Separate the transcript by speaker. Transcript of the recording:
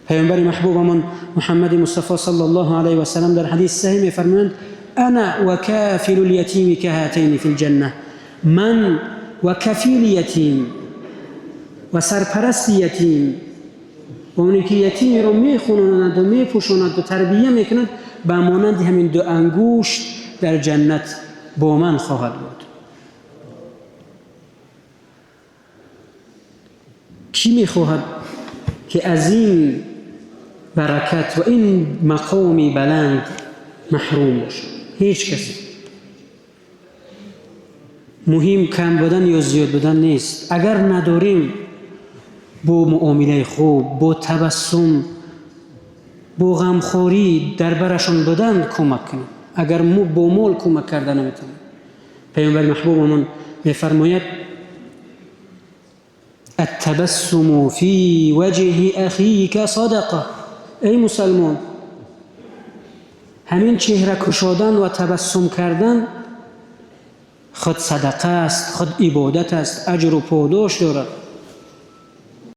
Speaker 1: پیامبر محبوبمان محمد مصطفی صلی الله علیه و سلم در حدیث صحیح می‌فرمایند: انا و کافل الیتیم کهاتین فی الجنه. من و کفیل یتیم و سرپرست یتیم و اونی که یتیمی رو میخوناند و میپوشاند و تربیه میکند به مانند همین دو انگشت در جنت با من خواهد بود. کی میخواهد که از این برکت و این مقام بلند محروم باشد؟ هیچ کسی. مهم کم بودن یا زیاد بودن نیست. اگر نداریم، با معامله خوب، با تبسم، با غمخواری در برشان بودن کمک کنیم. اگر با مال کمک کرده نمیتونیم. پیامبر محبوبمان میفرماید: التبسم فی وجه اخیک صدقه. ای مسلمان، همین چهره کشادن و تبسم کردن خود صدقه است، خود عبادت است، اجر و پاداش دارد.